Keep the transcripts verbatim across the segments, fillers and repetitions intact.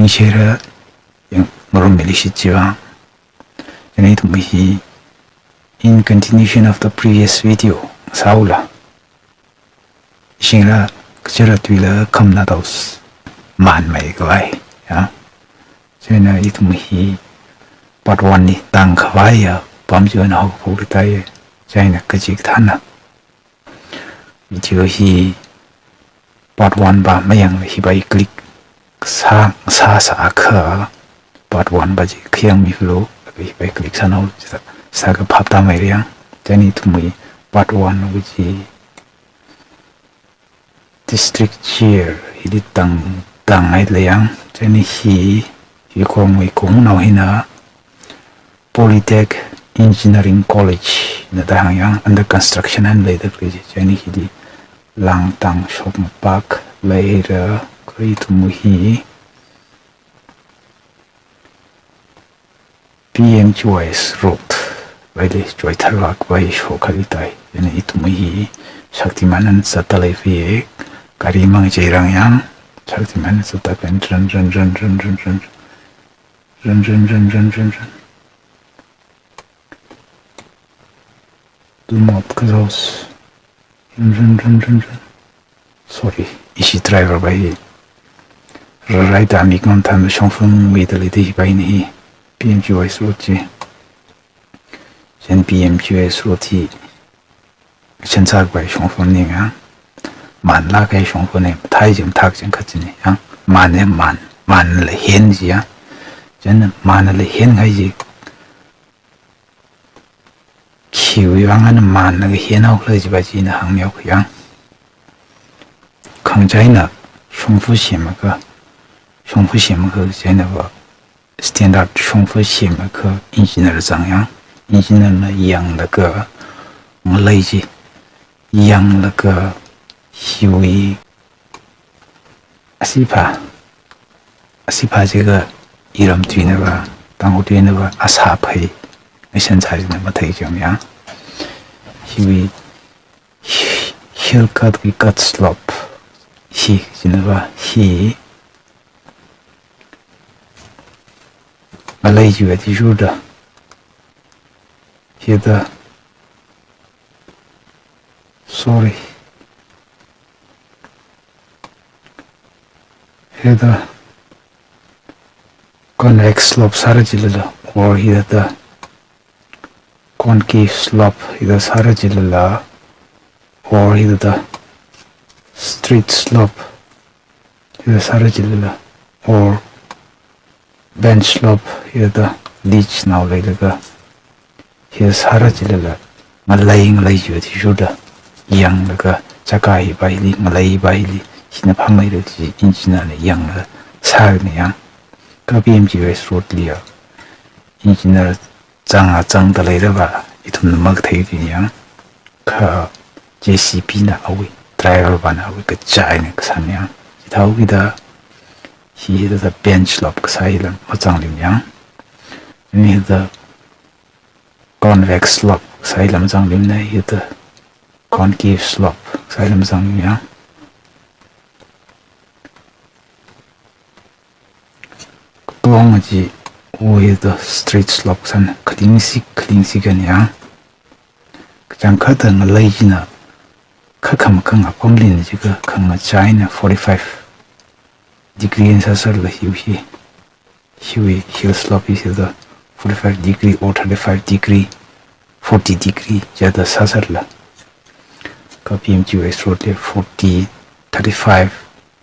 Ningshira yang marum mili shi chiwa. Chieina ithum hi in continuation of the previous video sāula. Shingra kachara tuila khamna taus man mai khavai. Ya. Chieina ithum hi part one li tang khavai ya pam chiwui eina haophok tai. Chieina kachikathāna video hi part one va mayangla hiva i click sā, sā, sākha part one va chi khayang milu, hiva i click sānao chithā, sākha phap tāmei riang. Chieina ithumwui part one va chi district chair hili tang, tangngai lei yang. Chieina hi, hi khongwui khongnao hina Polytech Engineering College na da hāng yang, under construction eina leida khalei chi. Chieina hili lāngtang shokmapak leira, kha ithum hi P M G Y S road vaili choitharvak vai shokhali tai. Chieina ithum hi Shaktiman eina zatda lei fie, gari mang cheirang yang, Shaktiman eina zatda kan ran, ran, ran. Tumot kazos. Ran, ran, ran, ran, ran. Sorry, ishi driver va hi. Rarai da mik ngam than shongfa wui da lei da hiva hi. P M G Y S road chi. Chieina P M G Y S road hi. Shan sak vai shongfa ni ya. Man la kai shongfa ni, thai jim thak jim khat ni ya. Man ne man, man le hen ji ya. Chieina man le hen ngai ji. Khiwui vang eina man na kahenao khala chiva china hāngmiao yang. Khangachei eina shongfa semakha, shongfa semakha chieina va standard shongfa semakha engineer zang yang. Engineer na yanglaga ngalei chi, yanglaga hiwui asipha, asipha jiakha iram tuina va, Tangkhul tuina va, asā phei ngashan sā jina mathei jam yang. Hiwui hill cut wui cut slope hi jina va, hi ngalei jiwui athishurda, hithāda, sorry, hithāda convex slope sāra jilala, or hithāda concave slope hithāda sāra jilala, or hithāda straight slope hithāda sāra jilala, or bench slope hithāda ledge nao leilaga, hithāda sāra jilala, ngalei ngalei jiwui athishurda yanglaga, chaka hiva hili, ngalei hiva hili, hina phāmeira chi engineer na yanglaga sāra ni yang. Kha P M G Y S road li ya engineer zanga zangda leira va, ithumna makathei ni yang. Kha J C B na awui, driver vana awui kachai ni kasā ni yang. Chithāhaokida, hithāda bench slope kasā hila mazanglim yang. Hithāda convex slope kasā hila mazanglim na, hithāda concave slope kasā hila mazanglim yang. Katonga chi, o hithāda straight slope sāna, khaling sik, khaling sik kan yang. Kachangkhatta ngalei china, kha khamakhang apam lin jiakha khangachei eina forty-five degree eina sāserla hiwui hi. Hiwui hill slope hi hithāda forty-five degree or thirty-five degree, forty degree jiada sāserla. Kha P M G Y S road li forty, thirty-five,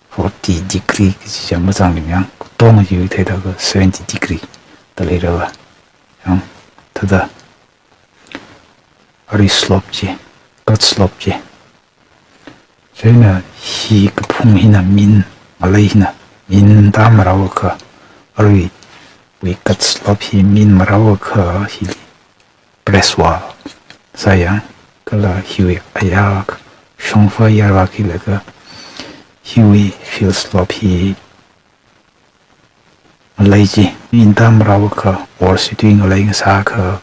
forty degree kaji chi mazanglim yang, katonga chi theida kha seventy degree da leira va. Yang, thāda arui slope chi, cut slope chi. Chieina hi kaphung hina min, ngalei hina min tāmarao kha, aruiwui cut slope hi min marao kha hili press wall sā yang, kala hiwui ayar, shongfa yarvak hilaga, hiwui hill slope hi ngalei chi min tāmarao kha, or situi ngalei ngasā kha,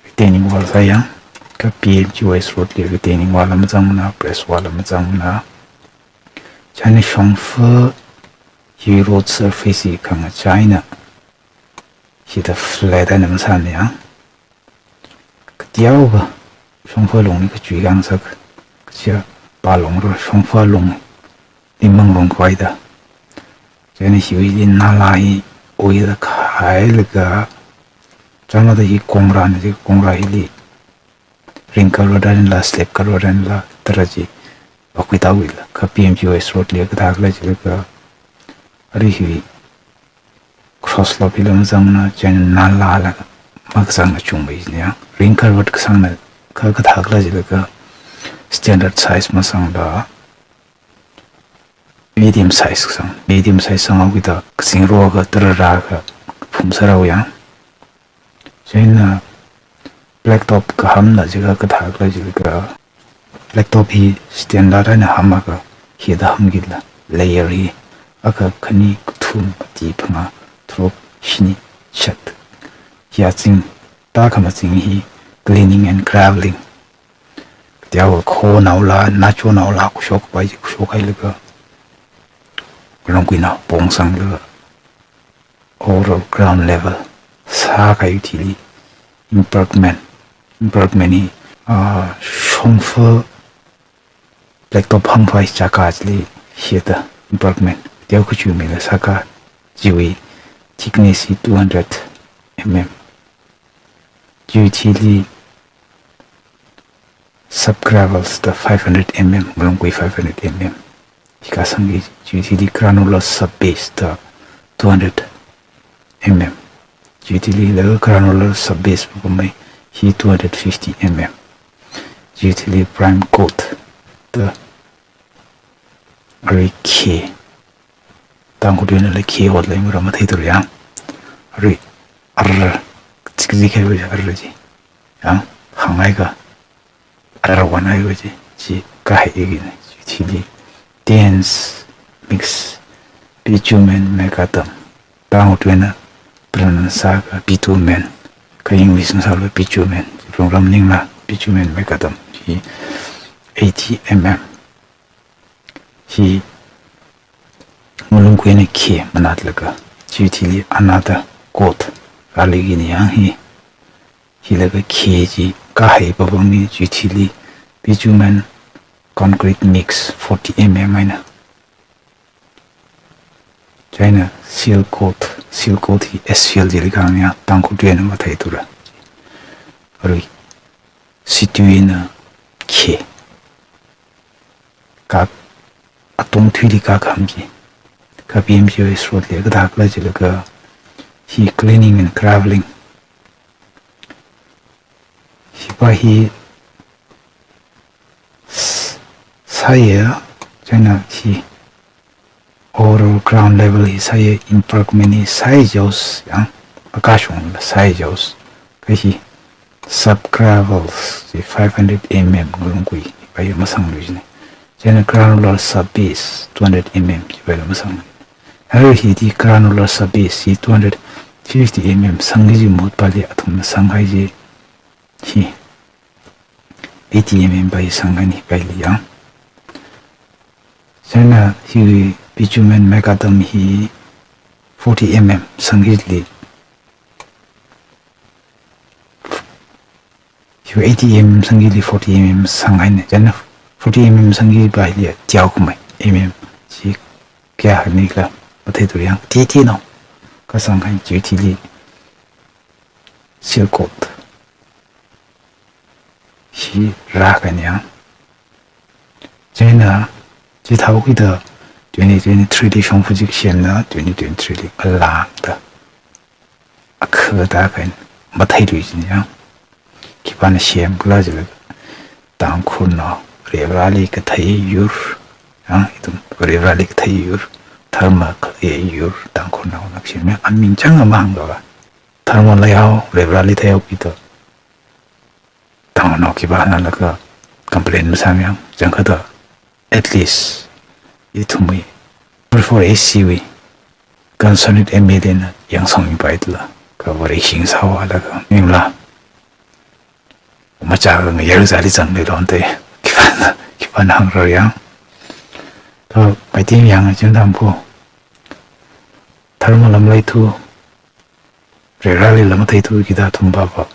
retaining wall sā yang. Kha P M G Y S road li retaining wall la mazangmana, press wall la mazangmana. China shongfa hi road surface hi khangachaina, hithāda flat eina masāna ya. Kateokha shongfa lungli kachui khangasak, kachiya palung ro shongfa lungli mangrong khavai da. China hiwuili nala hi oida khailaga, chāngda hi kongrana, chi kongra hili ring kharar eina la, slab kharar eina la, tara chi, akui tawuila, kha P M G S road li kathā khala jilaga, arui hi cross slope hila mazangna, china nala la makazangna chungmei jina ya. Ring kharar kasangna, kha kathā khala jilaga, standard size masangla, medium size kasang, medium size sanghaokida, kazing roakha, tara rākha, phum sārao ya. China blacktop kahamna jiakha kathā khala jilaga, blacktop hi standard eina hamakha, hithāda hamkila, layer hi akha, khani, kathum, mati, phangā, tharuk, shini, chishat. Hi azing, tākhamazing hi cleaning and graveling. Kateokha khonaola, nachonaola, khuishok pai, khuishokhailaga, ngalungguina pongsanglaga, overall ground level sākahai thili embankment, embankment hi, ah, shongfa blacktop hangphai chaka chili hithāda embankment teokha chuimila sāka, chiwui thickness hi two hundred M M. Chiwui thili subgravels da five hundred M M, ngalunggui five hundred M M. Hi kasangki, chiwui thili granular subbase da two hundred M M. Chiwui thili laga granular subbase pamei hi two hundred fifty M M. Chiwui thili prime coat da, arui khi, Tangkhul tuina la khi ot lei mura matheithura ya. Arui, ar, chikzi khaiwui ar chi. Ya, hānghaiakha, ar wanhaiwui chi, chi kahai igina, chi thili dense mix bitumen macadam. Tangkhul tuina pronounce sākha bitumen, kha English na sālu bitumen, chi pung ram ningla bitumen macadam, chi eighty M M. Hi ngalunggui eina khi manatlaga, chiwui thili another coat rāli kini ya hi. Hi laga khi chi kahai papamni, chiwui thili bitumen concrete mix forty M M eina. China seal coat, seal coat hi S C L chili kahāng ya, Tangkhul tuina matheithura. Arui, situina khi. Kak, atong thuili kakham chi. Kha P M G S road li kathā khala jilaga, hi cleaning and graveling. Hipa hi s-, sāya, china hi overall ground level hi sāya, embankment hi sāya jaosa ya, akashung sāya jaosa. Kha hi subgravels chi five hundred M M ngalunggui, hipa hi masangluisina. China granular subbase two hundred M M chipaila masang. Arui hi chi granular subbase chi two hundred fifty M M sangki kaji mahut pali athumna sanghai chi hi eighty M M pai sanghaini paili ya. China hi bitumen macadam hi forty M M sanghili. Hi eighty M M sanghili forty M M sanghaina. China forty M M sanghi paili teokhamei M M chi kayā haini khala matheithura ya. Titi no. Kasanghai chiwui thili seal coat hi rākahai ya. China, chithāhaokida twenty twenty-three li shongfa chi semna, twenty twenty-three li ngalāngda akha tākahai matheiluisina ya. Khipāna semkhala jilaga, Tangkhulnao Varivarāli kathei yur, ya, ithum Varivarāli kathei yur, dharma kathei yur, Tangkhulnaona kasem ya, aming chang amang ga. Dharma leihao, Varivarāli theihaokida, Tangkhulnao khipāna laga complain masāmi ya, changkhatta at least ithumwui, twenty-four A C wui concerned M L A na yangsangmi paitla, kha Vareshing Sawala kha ningla, machā kha ngayar zali zangli lonte, khipāna, khipāna hāngra ya. Kha maithing yang chim tampo. Tharmala maleithu, rerali la matheithu kida thumba ba.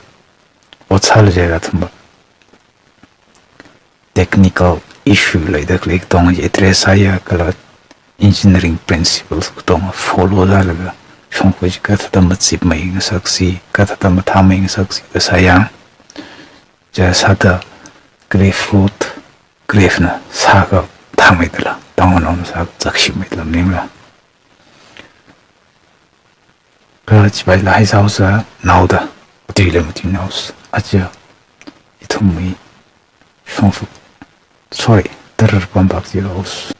Ot sāla jai kathumba. Technical issue leida khalei katonga address sāya kala engineering principles katonga follow sālaga shongfa chi kathāda mazipmei ngasaksi, kathāda mathāmei ngasaksi da sāya. Chi sāda grave root, grave na sākha thāmeidala, Tangkhulnaona sākha zakshimmeidala maningla. Kha chipaila hai sāhaosa naoda, matuila matuinaosa. Aja ithumwui shongfa, sorry, tara pampak jihaosa.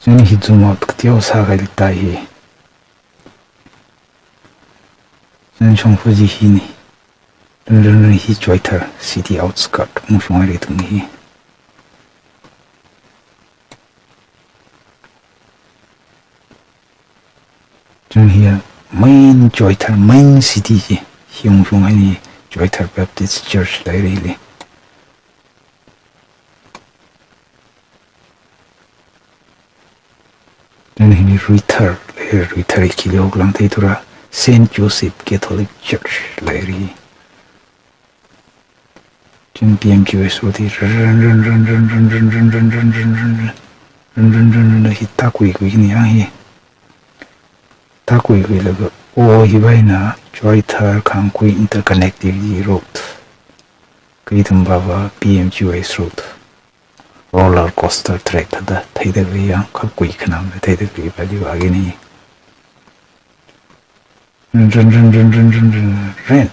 Chieina hi zoom out kateokha sākahai leitai hi. Chieina shongfa chi hina. Rin rin rin hi Choithar city outskirt ungshunghaira ithum hi. Chieina hiya main Choithar, main city chi hi ungshunghaina, Choithar Baptist Church leira hili. Chieina hili Ruithar leira, Ruithar hi khili hoklang theithura, Saint Joseph Catholic Church leira. Chieina P M G Y S road hi rin rin rin hi tākui kuina yang hi. Tākui kuilaga, o hiva eina Choithar Khangkhui interconnectivity road. Kha ithumva va P M G Y S road. Roller coaster track thāda theida khalei yang, kha kui khanam theida khalei vali vāki ni. Rin rin rin.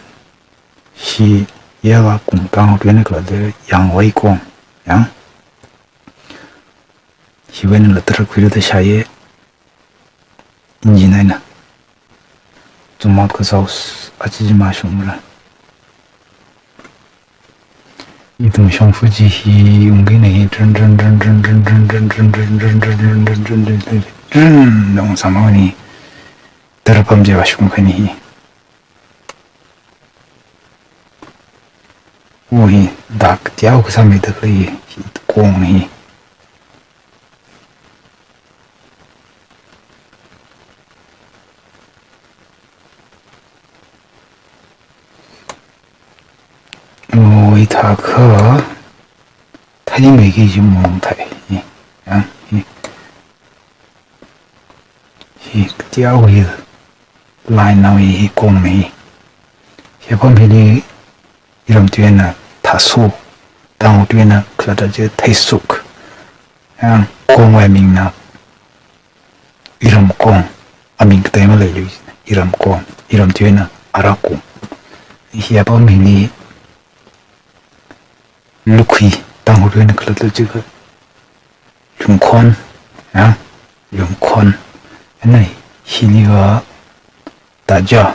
Hi yava kong Tangkhul tuina kala de Yangwei kong, yang. Hiva einala tara khuira da shāya. Engine eina. Zoom out kasā haosa, aja chi mashungmara. Ithum shongfa chi hi ungkina hi rin rin rin rin ungsāmhaowa ni. Tara pam jiva shungkahai ni hi. O hi dak teokha sāmeida khalei hi kong hi. Oi, thākha theimeiki chi mong thei. Hi, ya, hi. Hi teokha hi line nao hi, hi kong hi. Hi apam hili iram tui eina Thaso, Tangkhul tui eina khalatta chi Theisuk. Ya, kongwui mingna Iramkong, aming katei maleilui, Iramkong, iram tui eina Arakong. Hi apam hili Lukhui, Tangkhul tui eina khalatta chi kha Lungkhon, ya, Lungkhon. Eina hiliva Taja,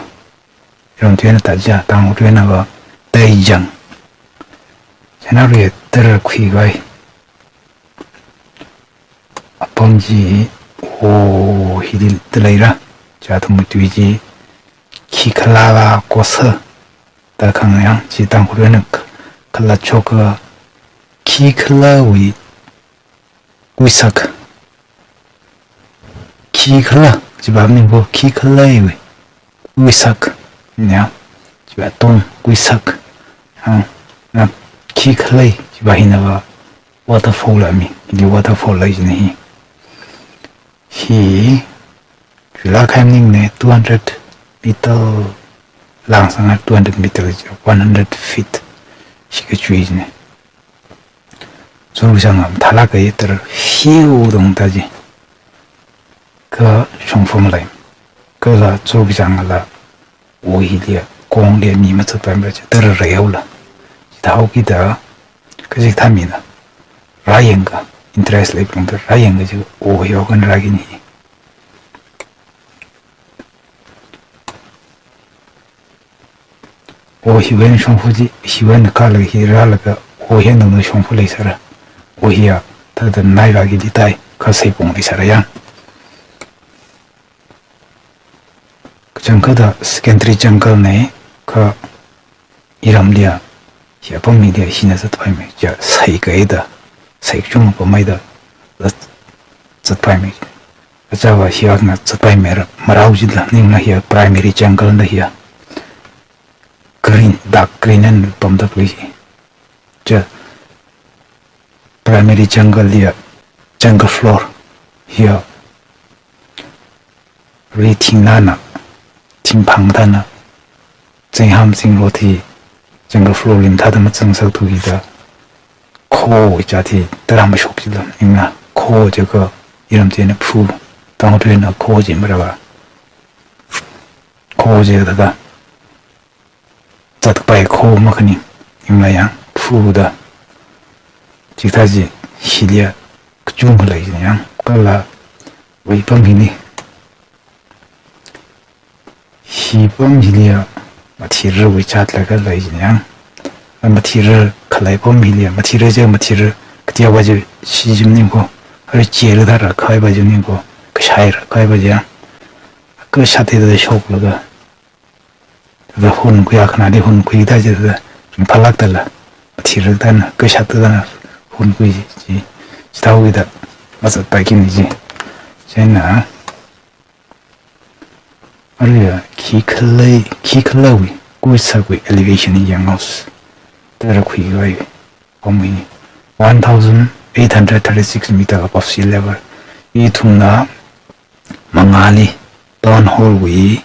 iram tui eina Taja, Tangkhul tui einava Taijang. Chieina ri tara khuikahai apam chi, o, hili da leira. Chi athum tui chi, Khikhalala Kosa da khangang chi Tangkhul tui eina khalatshok kha Khikhalawui Kuisak. Khikhala, chiva ming bo, Khikhalawui Kuisak. Ya, chiva tong Kuisak. Ya, na Khikhalei, chiva hinava waterfall aming, hili waterfall lei jina hi. Hi, chuila kha maningmana, two hundred meter langsanga, two hundred meter, one hundred feet. Shikachui jina. Churkachāng mathālāk kahai tara hiu dong ta chi. Kha shongfa malei. Kala churkachāngla o hili kongli mi mazatpaimara chi tara raihaola. Chithāhaokida, kaji thāmina. Rāyangakha, interest leiphalungda rāyangakha chi o hi okhan rāki ni. O hiva eina shongfa chi, hiva eina kala hi rālaga, o hi eina shongfa leisāra. O hiya, thāda nai vāki di tai, kha seipong leisāra ya. Kachangkhatta secondary jungle na, kha iramliya Hi apam hili hina zatpaimei. Chi saikaida, sai kachungkha pamhaida zat, zatpaimei. Achāva hi akna zatpaimei ra, marao jila, ningna hi primary jungle da hi. Green, dark green eina pamda khalei hi. Chi primary jungle li, jungle floor hi, ri thingnana, thingphang thāna, zingham zingrot hi jungle floor lim thāda mazangsak thuida, kho wui jāt hi tarā mashok jila, ningna kho jiakha iram china phu, tangthuina kho ji marava. Kho jiakha thāda zatpai kho makhaning, ningla yang phuda. Chikathā chi hili kachungkha lei jina yang, kala wui pam hili. Hi pam hili mathira wui jāt laga lei jina yang. Mathira khalei pam hili, mathira chi mathira kateowa chi shijim ningko, hari chela thāra khaiva chi ningko, kashai ra khaiva chi yang. Kashat thāda shoklaga, thāda hunkhui, akhana di hunkhui da jida, ringphālāk dala, mathira thāna, kashat thāna hunkhui ji, ji, chithāwuida mazatpai kini ji. Chieina, aruiva khi khalei, khi khalawui, kuisakwui elevation hi yanghaosa. Tara khuivai, pamwui, one thousand eight hundred thirty-six meter above sea level. Ithumna mangāli, town hall wui,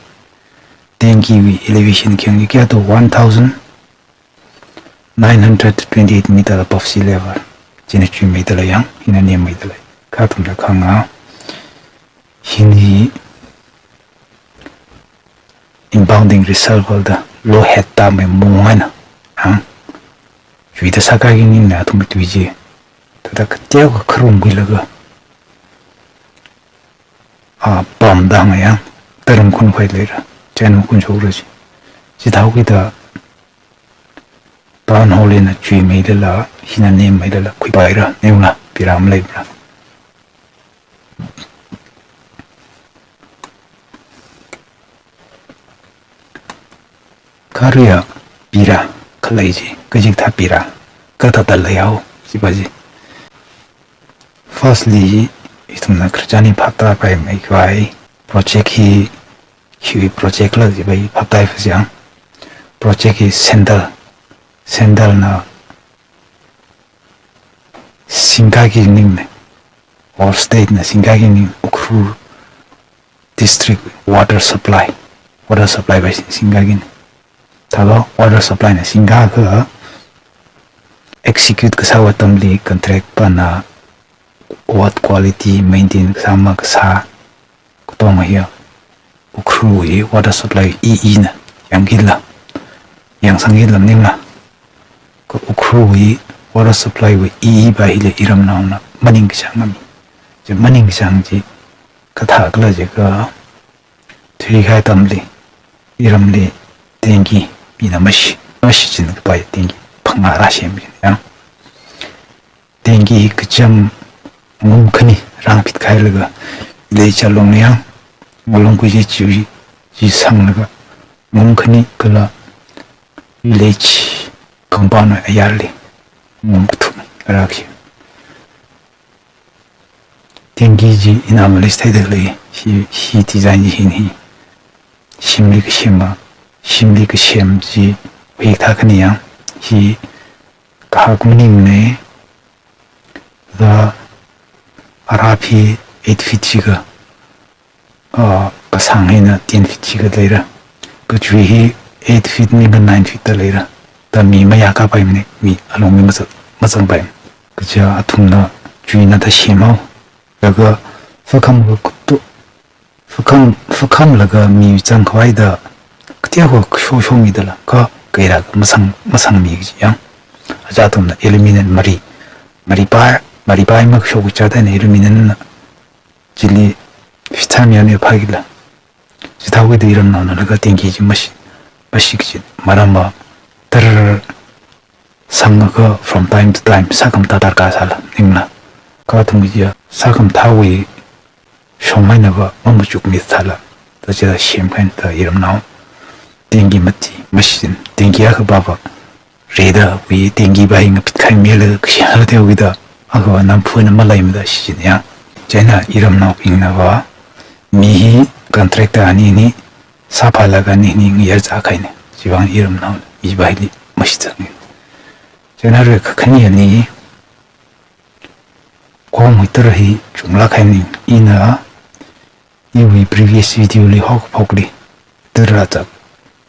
tengkiwui elevation khayang chi kayā to, one thousand nine hundred twenty-eight meter above sea level. China chuimeida lei yang, hina nemmeida lei. Kha athumna khangā, hili impounding reservoir da, lo het tamei mong eina, ha? Chuida sākahai ningna athum tui ji. Thāda kateokha kharumkhuilaga, a, pamda hānga yang, taram khunkhui leira, chieina khunshokrā ji. Chithākhuida town hall eina chuimeilala, hina nemmeilala, khuipaira, neula, pira maleipara. Kha aruiva pira khalei chi, kachikathā pira, kathāda leihao, jiva chi. Firstly, ithumna khararchan hi phaptāpaimei khavai, project hi, khi project la jiva hi phaptāpai phasiang. Project hi central, central na singkaki ningna, or state na singkaki ning, Ukhrul district water supply, water supply va singkaki ning. Thākha water supply na singkakha execute kasāwui atamli contract pana what quality maintain kasā makasā, katonga hiya Ukhrulwui water supply E E na yangkila, yangsangkila maningla. Kha Ukhrulwui water supply wui E E va hili iramnaona maningkachāngami. Chi maningkachāng chi kathākhala jiakha, thuikahai atamli iramli tanki mina mashi, mashichinkapai tanki phangā rāsemmi ya. Tanki kacham ngum khani rāngphit kahailaga, village along yang, ngalung kuji chi, chi sanglaga, ngum khani kala village compound ayarli ngum kathum rāki. Tanki chi ina malis theida lei, hi, hi design chi hin hi. Shimli kasem ma, shimli kasem chi, hikathā khani yang, hi kahak maningmana, thāda arap hi eight feet chikha, ah, kasāng hina ten feet chikha leira. Kachui hi eight feet ningkha nine feet da leira. Thāda mi mayākapaimana, mi alungli mazang, mazangpai. Kaja athumna chuina thāda semhao. Laga fakham khutu, fakham, fakhamlaga mi zangkhavai da, kateokha kashosho midala, kha kaira masang, masangmi kaji yang. Aja athumna aluminum mari, maripai, maripai makasho kaja thāda aluminum na chili fitsa miya miya phākila. Chithākhuida iramnaona laga tanki chi mashi, mashi kaji maramva, tar sangakha from time to time sākhamatā darkar sāla, ningla. Kha athum kajiya sākhamathāwui shong mainava mamachukmi sāla, thāda chithāda semkahaina thāda iramnao. Tanki mati, machine, tanki akha pava, rida wui tengki bai ngapitkhaimila kashi hāda wida, ākha namphu na maleimada shichin ya. Chieina iramnaobingna va, mi hi contractor ani ni, sāphālaga ani ni ngayar zākhaini. Chiwuivang iramnao mi baili mashitsangni. Chieina re kakhane ani, kongwui tara hi chunglāk haini, ina iwui previous video li haokaphokli tara chak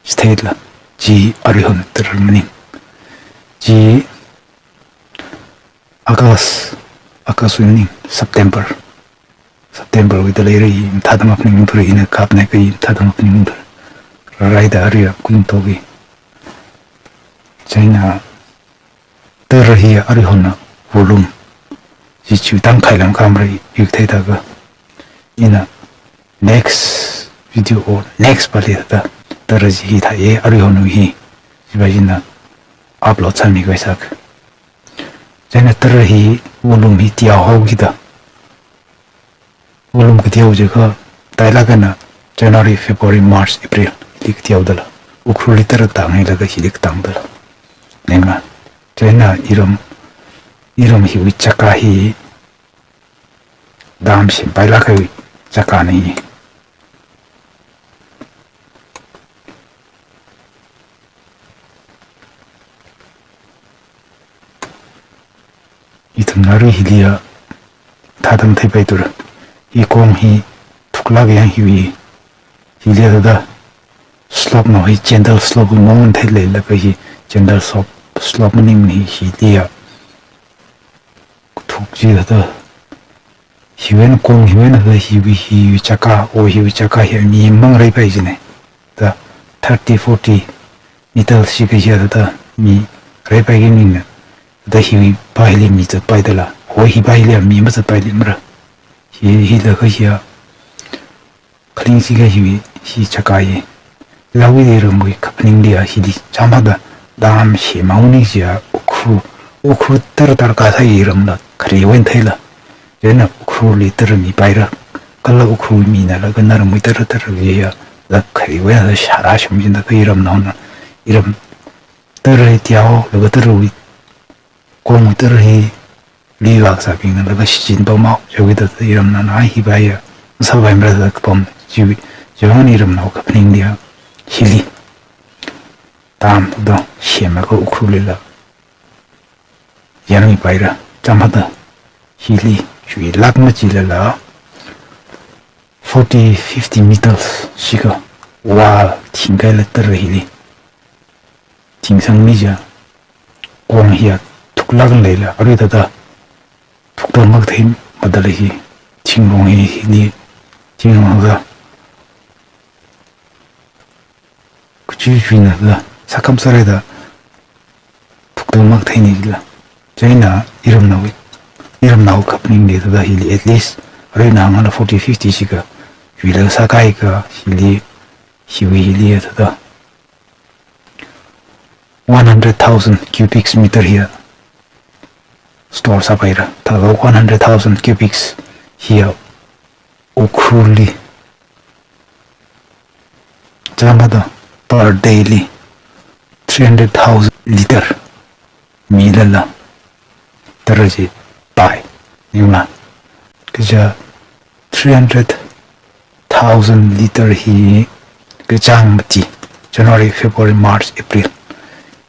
state la, chi aruihon tara maning. Chi August, August wui maning, September. September wui da leira, i mathāda maphaning thura, ina kapna kha i mathāda maphaning thura. Rāraida aruiya kuintoki. Chieina tara hi aruihon volume chi chiwui tangkhai lam khamra i kathei thākha, ina next video or next pali da tara chi hithāya aruihon hi, chiva ina upload sāmikhavai sākha. Chieina tara hi volume hi teohaokida, volume kateowa jiakha, tailāk eina January, February, March, April li kateodala, Ukhrulli tara tānghailaga hili katāngdala. Ningla. Chieina iram, iram hiwui chaka hi dam sempailāk kahai chakani. Ithumna arui hiliya thādam theipai thura. Hi kong hi thuklāk yang hiwui. Hiliya thāda slope nao hi gentle slope mong theileilaga hi gentle slope, slope maningmana hi hiliya. Thuk chi thāda. Hiwui eina kong hiwui eina thāda hiwui, hiwui chaka, o hiwui chaka hi mi mang raipai jina. Da thirty, forty meter shikha hiya thāda mi raipaiki maningna. Da hiwui pa hili mi zatpaidala. O hi pa hili mi mazatpailimara. Hi, hilaga hiya. Khaling shikha hiwui, hi chaka hi. Lawi iramwui kaphaningli a hili chāmada dam semhaoni jiakha Ukhrul, Ukhrul tara tara kasā iramla khaleiwui eina theila. Chieina Ukhrulli tara mipaira. Kala Ukhrul minala kha naramwui tara tara liya la khaleiwui eina shāra shim jinda kha iramnaona. Iram tara teohaolaga tarawui kongwui tara hi luivā kasābingna laga shichin pamhao, chiwui thāda iramnaona hi paiya, sāpaimara da kapam, chiwui, chiwuivang iramnao kaphaningli a hili dam thāda semlaga Ukhrullila yarmipaira, chāmada hili chuilāk machilala forty, fifty meters shikha wall thingkahaila tara hili thingsangmi jiakha kong hiya thuklāk leila, arui thāda thukda makathei madala hi, thingrong hi, hili thingrong thāda kachuichuina thāda sākham sāraida thukda makatheini jila. Chieina iramnao, iramnao kaphaningli thāda hili at least aruina ngala forty, fifty shikha chuilaga sākahai kha hili, hiwui hili thāda one hundred thousand cubic meter hiya store sāpaira. Thāda one hundred thousand cubic hiya Ukhrulli chāmada per day li three hundred thousand liter milala tara chi pai. Ningla. Kaja three hundred thousand liter hi kachāng mati, January, February, March, April.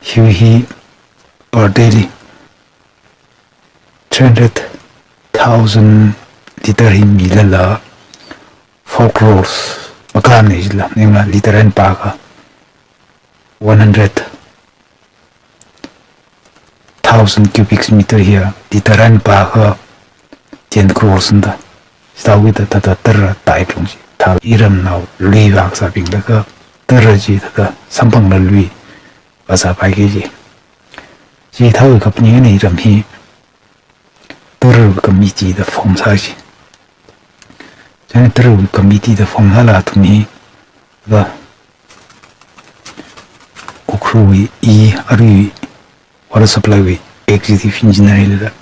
Hiwui hi per day li three hundred thousand liter hi milala four crores makāmna jila, ningla liter eina pākha one hundred thousand cubic meter hiya liter eina pākha ten crores da. Chithāwui thāda thāda tara tai chung chi. Thā iramnao luivā kasābingla kha tara chi thāda samphangla luivā sāpaiki ji. Chithāwui kaphaning eina iram hi tara committee da form sā ji. Chieina tara committee da form sāla athum hi va Ukhrulwui i arui water supply wui executive engineer hila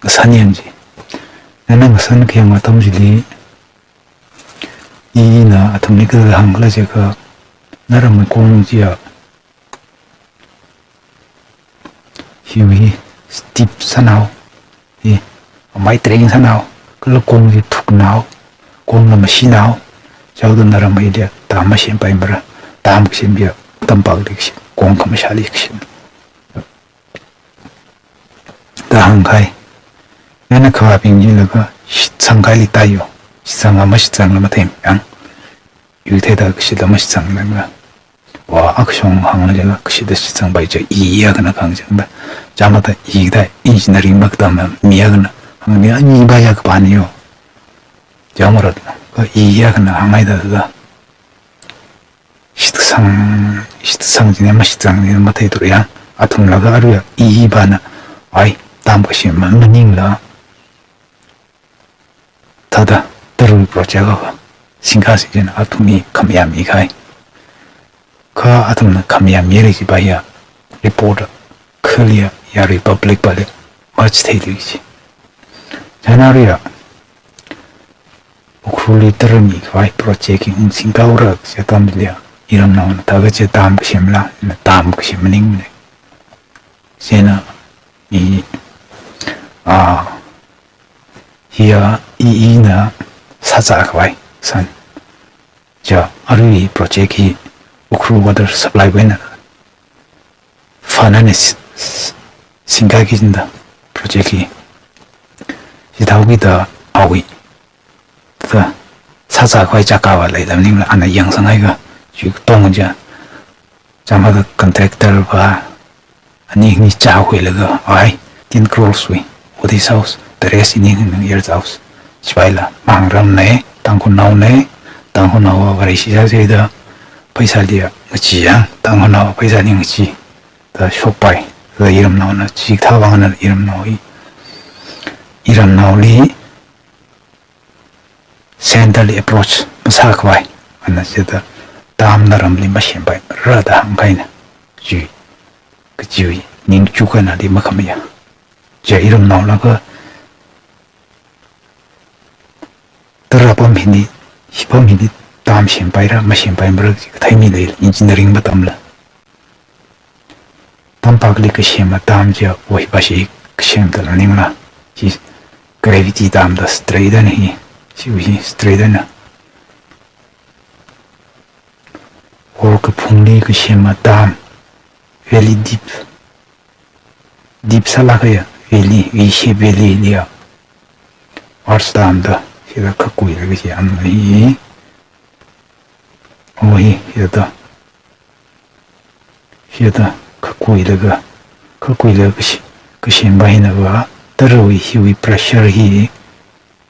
ngasānyang ji. Nana ngasān khayang atam chili ina athumli kathāda hāngkhala jiakha, naram kong chiya Hiwui hi steep sānao, hi amai training sānao, kala kong hi thuknao, kongna mashinao, chaoda naram hilia dam mashempaimara, dam kasem hiya, tampakli kasem, kong khamashāli kasem da hāngkahai. Yana khavābing jilaga shitsangkahaili taiyo. Shitsanga mashitsangla matheimang. Yuitheida kashitla mashitsangla. Wa akashong hānglaga kashitda shitsangpai chi, i akhana khangchangda. Chāmada i da engineering makatama mi akhana hāngni, ani ba ya kapaniyo. Chāmara da, ka i akhana hānghaida da. Shitsang, shitsang china mashitsang china matheithura yang. Athumlaga aruiya i bana, ai, dam kasem maningla, thāda, tara project akha singkasi china athumli khamayā mikahai. Kha athumna khamayā miri chiva hiya, report khaliya, yarui public pali machitheiluichi. China aruiya, Ukhrulli tara mikhavai project hi ungsingkhaora kaji atamliya, iramnaona thāda kaje dam kasemla, na dam kasem maningmana. China i, a, hiya i, ina sāzākhavai san. Cha arui project hi Ukhrul water supply wui eina fund eina s-, s-, singkaki jida project hi. Chithākida awui, thāda sāzākhavai chakava leila maningla ana yangsanghaika, chi katonga ja. Chāmada contractor va, ani ni chākhuilaga, ai, ten crores wui, what is house, the rest ini nang yer house. Chipaila, mahāngramna, Tangkhulnaona, Tangkhulnao va Vareshi sāsāda, pheisāli ngachee yang, Tangkhulnao pheisāli ngachee da shokpai, da iramnaona, chikathā vangna iramnao hi, iramnaoli, centre li approach masākhavai, ana chida dam naramli mashempaimara da hāngkahaina. Chi, kachiwui ningchuk eina ali makhamayā. Cha iramnaolaga tara pam hili, hi pam hili dam shempaira, mashempaimara chi katheimi lei, engineering matamla. Tampakli kasema dam chiya, oi, bashi kasemda maningla. Hi gravity dam da straight eina hi, hiwui hi straight eina. Or kaphungli kasema dam, valley deep, deep sālāk kahaiya valley, V shape valley liya arch dam da, hila khakuilaga chi am hi. O hi, hithāda. Hithāda khakuilaga, khakuilaga kashi-, kasem va hina va, tarawui hiwui pressure hi,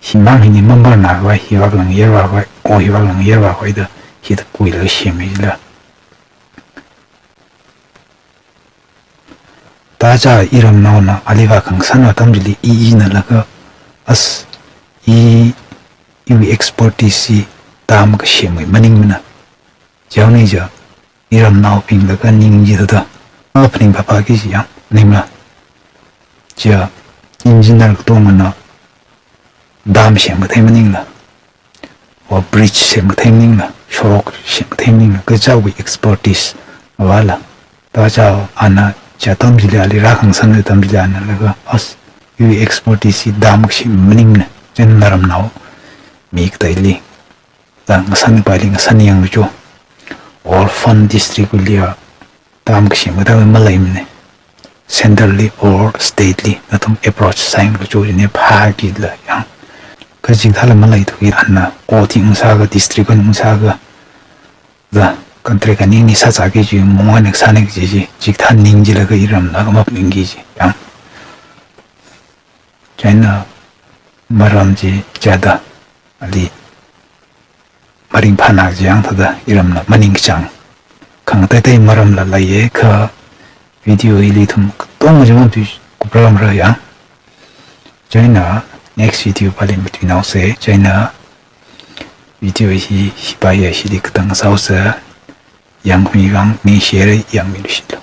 himang hili mamarnākhavai, hivak langyer vākhavai, o hivak langyer vākhavai da, hithāda kuilaga semmi jila. Thāda iramnaona ali vākhangasan atam chili i, inalaga, as, i, iwui expertise hi dam kasemwui maningmana. Chiwui eina ja, iramnaobinglaga ning chithāda, aphaning phāphāki chi yang, maningla. Cha, engineer katongana dam semkathei maningla, or bridge semkathei maningla, shorok semkathei maningla, kachiwui expertise vāla. Thāda ana chi atam chili ali rākhangasan atam chili analaga, as, iwui expertise hi dam kasem maningmana, chieina naramnao mi kateili, thāda ngasanpaili ngasan yanglu cho. Or fund district wuiliya dam kasem kathā maleimana. Centre li or state li nathum approach sāyanglu cho, chieina phākila yang. Kachikathāla maleithuki ana, o thing sāga, district ung sāga, thāda contract aning ni sāzāki chi, mong eina sāni kaji chi, chikathā ning chilaga iramnaola maphaningki chi yang. Chieina maram chi chithāda ali maringphāna kaji yang, thāda iramna maningkachāng khangateitei maramla leiya kha, video hili ithum katonga chi matuikupramra yang. Chieina next video pāli matuinaosa. Chieina video hi, hi pāya hili katang sāhaosa. Yangkhami vang ningshire, yangmilu shilu.